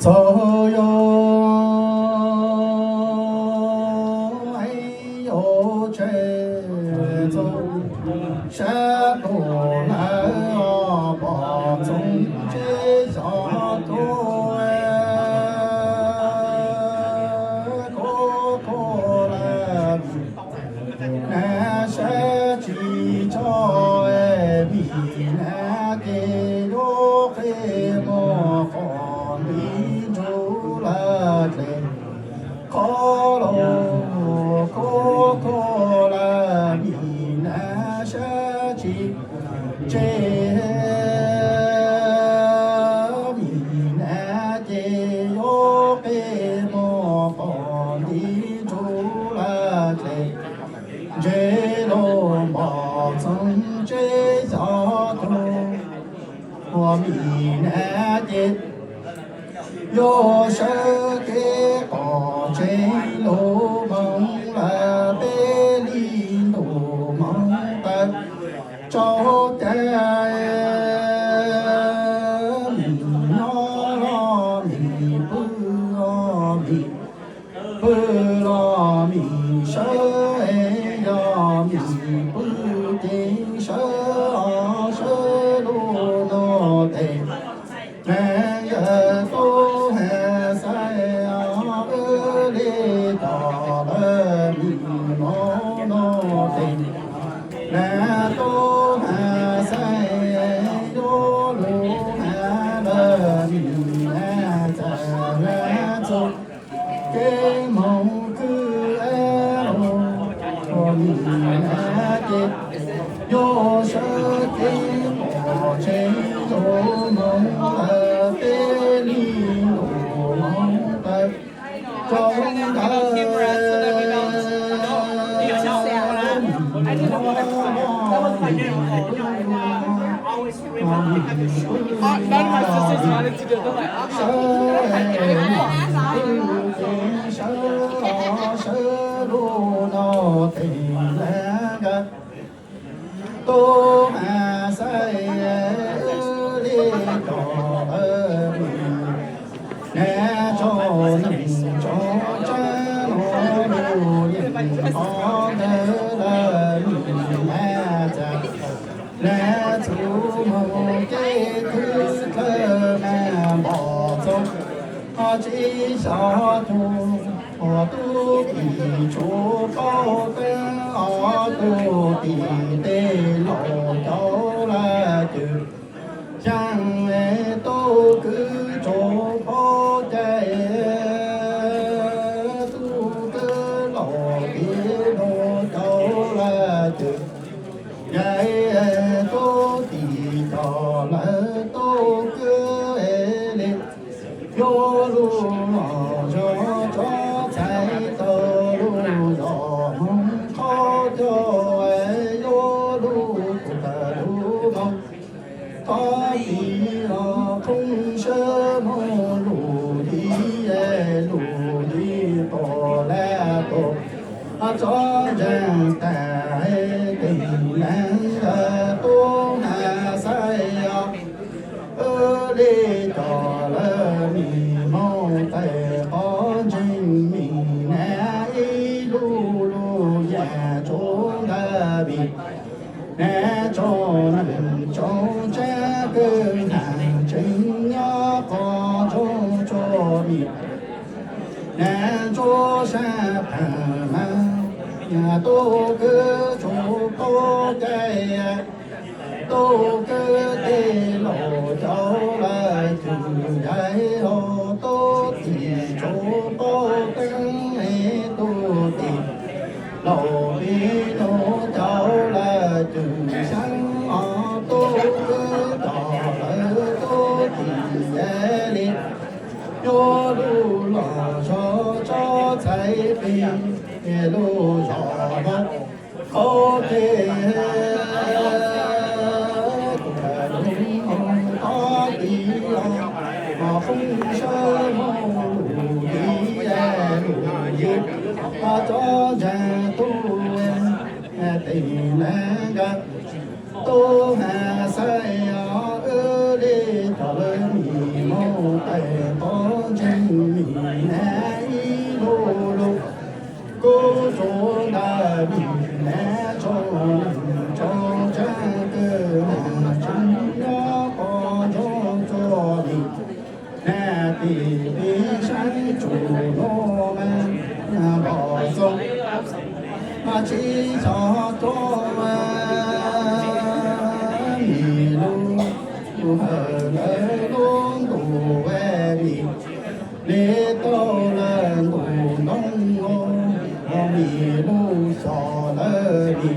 Txog yuav yuav tseg txog sab tug lawm os, pom txoov tsev xyov tuag kuj kuj lawm. Nas sab tsis tso vim nas ces yuav qi mus qhov nti nrug lawm dlej qhov los kuj kuj lawm. Vim nas sab tsis tso vim nas ces yuav qi mus qhov nti nrug lawm dlej. Ntse lug npog txoov tsev xyov tuag, ua vim nas ces yuav sawv kev qhov tsev lug moog lawm peb li ntuj moog tawm rau cas. Mim nyob los mim pw, mim pw los mim sawv, yog mim pw ces sawv, sawv lug nuav tes. Neeg yawg tub has xaib, wb li cov lawv mim moog nuav tes. Neeg tub has xaib, yuav lug has lawm mim has txawm has txug kev moog kwj lug, ua mim has ces yuav sawv kev qhov tsev lug moog lawm peb li ntuj moog tawm rau ntawd. Sawv, sawv lug nuav tes lawm nkawd. Tub has xaib, wb li cov lawv mim, nas tso neeg tso tsab nuav lug yeej qhov ntawd lawm mim has txawm nas txug moog kev khwv dlawg mas npog txoov tsev xyov tuag, tub tim tsuv paub teeb, tub tim tej laus cov lawv cwm xyaa, tub kwv tsuv paub cai, tub kwv laus tim nuav cov lawv cwm yai, tub tim cov lawv tub kwv li. Yuav lug los zog tsob txhais tau lug zog moog qhov coj, yuav lug kuv tawm lug moog qhov tid los qhov sawv moog lug tid, lug tid pom lawm tub tsob ntseeg tas, tes neeg tub has xaib os. Wb li cov lawv mim moog tes qhov ntseeg mim, nas ib lug lug yam tsuv ntawd vim nas tso neeg tso tsab kwj haaj tseem nyob qhov ntsoog tso mim. Nas ntsuab sab phaam mas tub kwv tsuv paub cai, tub kwv tej laus cov lawv cwm yai, tub tim tsuv paub teeb, tub tim laus li nuav cov lawv cwm xyaa, tub kwv cov lawv tub tim yai li. Yuav lug los zog tsob txhais peg, lug zog moog qhov tid, kuv khaws lug moog qhov tid, qhov qhov sawv moog lug tid, lug tid, tsob ntseeg tub, tes neeg nkawd tub has xaib os. Wb li cov lawv mim moog tes qhov Peb saib tsuas no mas los txog tsis xyov rau mi lub hawm lawm lub ntuj es mi li tau lawm ntuj ntoo los mi lub xyos lawm mi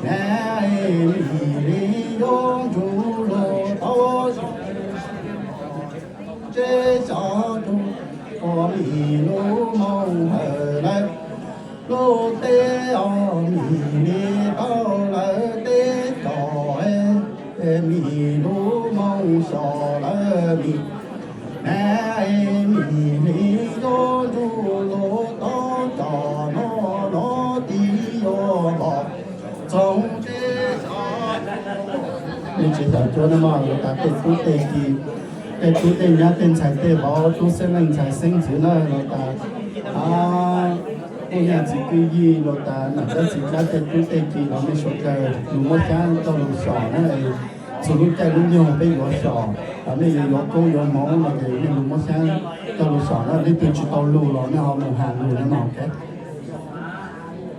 na mi li yuav ntsug lug tau zoo tsis xyov rau mi lub moo hawm lawm lub teb os mi li tau lawm teb tso es mi lub moo xyos lawm mi na mi li yuav ntsug lug tau tso no no tib yuav los txog teb. Nej tsis xav cuab na mog, los tas tej tub tej ki, tej tub tej nyab tej ntxhais tej vauv tub xeeb leej ntxhais xeeb ntxwv na los tas, a, tub nyaj txiv kwj yij los tas nam dab txiv dab tej tub tej ki los mej suav dlawg lug muab xyab coj lug xyom na. Txhua lub caij lub nyoog peb yuav xyom, mej yuav yuav koob yuav hmoov no ces mej lug muab xyab coj lug xyom na. Leej twg tsis tau lug los mej ho mus has lug na mog.